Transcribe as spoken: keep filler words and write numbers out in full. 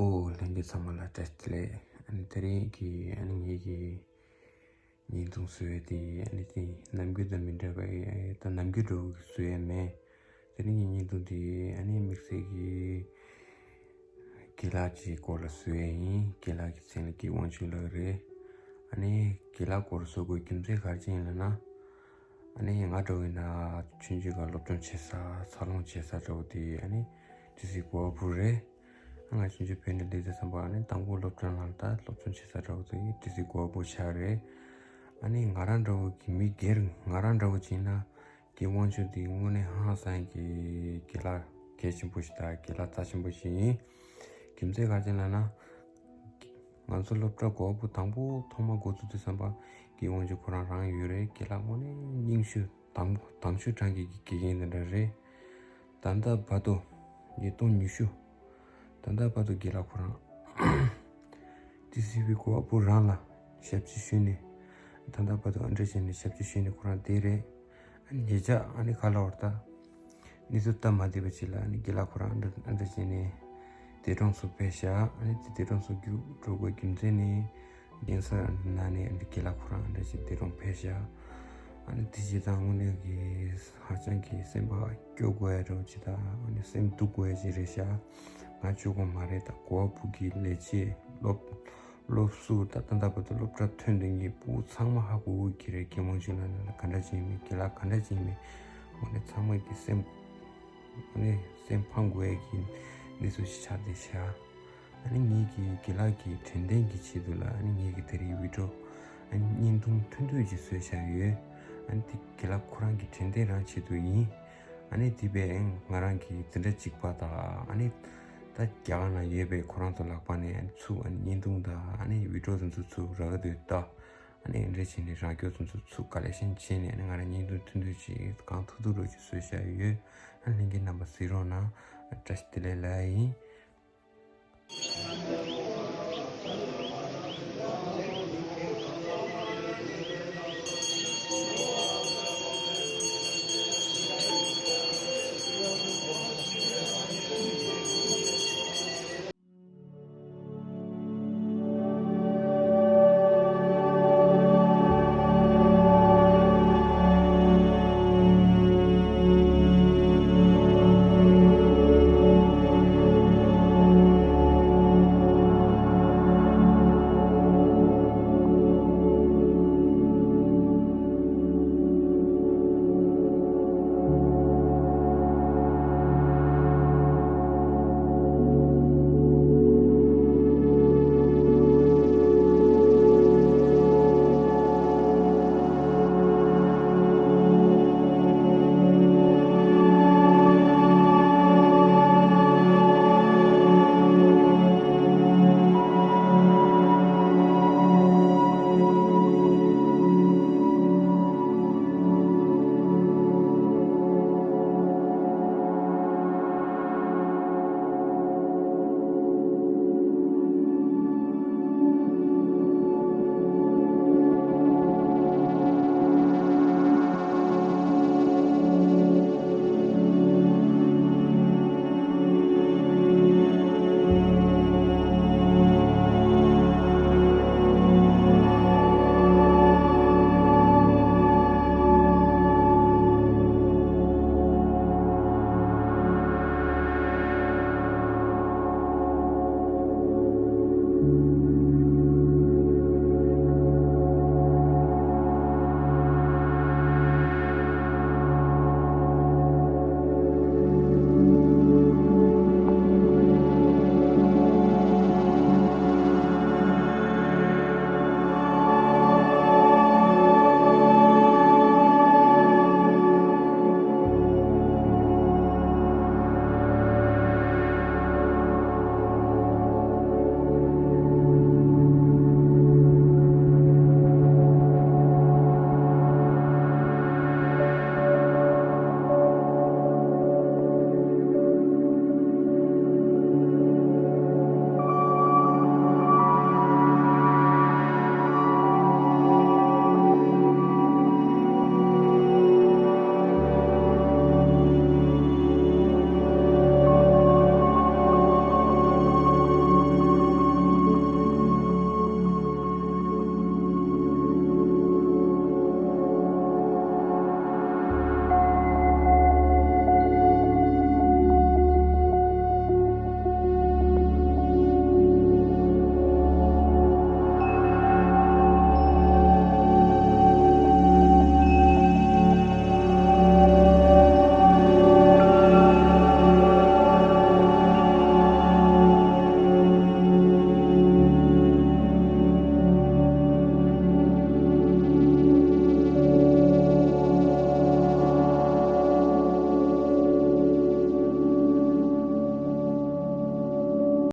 ཨོ། ལྷན་རྒྱས་ཚང་མ་ལ་བཀྲ་ཤིས་བདེ་ལེགས། ཨ་ནི་དེ་རིང་གི་ཨ་ནི་ངེད་ཀྱི་བརྙན་ཐུང་བཟོ་ཡས་དེ་ཨ་ནི་དེ་ནམ་རྒྱུན་དང་མི་འདྲ་བའི་ད་ནམ་རྒྱུན་འདྲ་བོ་བཟོ་ཡས་མེད། དེ་རིང་གི་བརྙན་ཐུང་དེ་ཨ་ནི་དམིགས་བསལ་གྱི་དགེ་ལགས་ཀྱི་སྐོར་ལ་བཟོ་ཡས་ཡིན། དགེ་ལགས་ཀྱི་མཚན་ལ་དགེ་དབང་ཕྱུག་ལགས་རེད། ཨ་ནི་དགེ་ལགས་སྐོར་བཟོ་དགོས་རྒྱུ་མཚན་ག་རེ་ཡིན་ལབ་ན། ཨ་ནི་ང་འདྲ་བོ་ཡིན་ན་ཆུང་ཆུང་སྒང་སློབ་སྦྱོང་བྱེད་ས་འཚར་ལོངས་བྱེད་ས་འདྲ་བོ་དེ་ཨ་ནི་ཏི་སི་གོ་བ་སྦུག་རེད། ཨ་ང་ཆུང་ཆུང་བོད་ནས་སླེབས་དུས་ཙམ་པ་ཨ་ནི་དང་པོ་སློབ་གྲྭ་ནང་ལ་ད་སློབ་སྦྱོང་བྱེད་ས་འདྲ་བོ་དེ་ཏི་སི་གོ་བ་སྦུག་ཆགས་རེད། ཨ་ནི་ང་རང་འདྲ་བོ་གི་མི་སྒེར་ང་རང་འདྲ་བོ་བྱས་ན་དགེ་དབང་ཕྱུག་དེ་དངོས་གནས་ཧང་སང་གི་དགེ་ལགས་གལ་ཆེན་པོ་ཞིག་དང་དགེ་ལགས་རྩ་ཆེན་པོ་ཞིག་ཡིན། རྒྱུ་མཚན་ག་རེ་ལབ་ན། ང་ཚོ་སློབ་གྲྭ་གོ་བ་སྦུག་དང་པོ་ཐོག་མ་འགོ་བཙུགས་དུས་ཙམ་པ་དགེ་དབང་ཕྱུག་ཁོ་རང་རང་ཡོད་རེད། དགེ་ལགས་དངོས་གནས་རྙིང་ཤོས་དམ་དམ་ཤོས་གྲས་ཀྱི་དགེ་རྒན་དེ་འདྲ་རེད། ད་ལྟ་བར་དུ་ཉིས་སྟོང་ཉི་ཤུ་ད་ལྟ་བར་དུ་དགེ་ལགས་ཁོ་རང་ཏི་སི་བི་གོ་བ་སྦུག་རང་ལ་ཞབས་ཕྱི་ཞུས་ནས། ད་ལྟ་བར་དུ་ཨ་འདྲ་བྱས་ནས་ཞབས་ཕྱི་ཞུས་ནས་ཁོ་རང་བསྡད་རེད། ཨ་ནི་ཉེ་ཆར་ཨ་ནི་ག་ལབ་དགོས་རེད་ད། གནས་ཚུལ་སྟབས་མ་བདེ་བ་ཅིག་ལ་ཨ་ནི་དགེ་ལགས་ཁོ་རང་ཨ་འདྲ་ཨ་འདྲ་བྱས་ནས་འདས་གྲོངས་སུ་ཕེབས་ཤག་ཨ་ནི་དེ་འདས་གྲོངས་སུ་འགྲོ་དགོས་རྒྱུ་མཚན་ནི་གདན་ས་ནང་ནས་ཨ་ནི་དགེ་ལགས་ཁོ་རང་ཨ་འདྲ་བྱས་འདས་གྲོངས་ཕེབས་ཤག་ཨ་ནི་དེ་བྱས་ཙང་དངོས་གནས་ཀྱི་ཧ་ཅང་གི་སེམས་པ་སྐྱོ་དགོས་ཡ་འདྲ་བོ་ཅིག་དང་ཨ་ནི་སེམས་སྡུག་དགོས་ཡ་ཅིག་རེད་ཤག་ང་གཅིག་པོ་མ་རེད། ད་གོ་བ་སྦུག་གི་ལས་བྱེད་སློབ་སློབ་ཟུར་ད་ད་ལྟ་བར་དུ་སློབ་གྲྭ་ཐོན་དུས་ཀྱི་ཕྲུ་གུ་ཚང་མ་ཧ་གོ་གི་རེད། དགེ་དབང་ཕྱུག་ལགས་ནང་ལ་ག་འདྲ་ཅིག་ཡིན་མིན། དགེ་ལགས་ག་འདྲ་ཅིག་ཡིན་མིན། དངོས་གནས་ཚང་མ་གི་སེམས་དངོས་གནས་སེམས་ཕམ་དགོས་ཡ་གི་གནས་ཚུལ་ཞིག་ཆགས་བསྡད་ཤག་ཨ་ནི་ངེད་ཀྱི་དགེ་ལགས་ཀྱི་དྲན་རྟེན་གྱི་ཆེད་དུ་ལ་ཨ་ནི་ངེད་ཀྱི་དེ་རིང་བི་ཌི་ཡོ་ཨ་ནི་བརྙན་ཐུང་ཐུང་ཐུང་ཅིག་བཟོས་བཞག་ཡོད། ཨ་ནི་དེ་དགེ་ལགས་ཁོ་རང་གི་དྲན་རྟེན་རང་ཆེད་དུ་ཡིན། ཨ་ནི་དེ་བས་ང་རང་གི་འཛིན་གྲྭ་གཅིག་པ་དང་ཨ་ནི་ད་རྒྱ་གར་ནང་ཡོད་པའི་ཁོ་རང་ཚོ་ལག་པ་ནས་ཨ་ནི་ཚུར་ཨ་ནི་བརྙན་ཐུང་དང་ཨ་ནི་བི་ཌི་ཡོ་དེ་ཚོ་ཚུར་རག་གི་འདུག་ད། ཨ་ནི་འདྲ་བྱས་ནས་རང་སྐྱོར་དེ་ཚོ་ཚུར་ཀ་ལེག་ཤན་བྱས་ནས་ཨ་ནི་ང་རང་བརྙན་ཐུང་ཐུང་ཐུང་ཞིག་གང་ཐུབ་ཐུབ་རོགས་ཀྱིས་བཟོས་བཞག་ཡོད། ཨ་ནི་ལྷན་རྒྱས་རྣམ་པ་གཟིགས་རོགས་གནང་། བཀྲ་ཤིས་བདེ་ལེགས་ལབ་ཡ་ཡིན།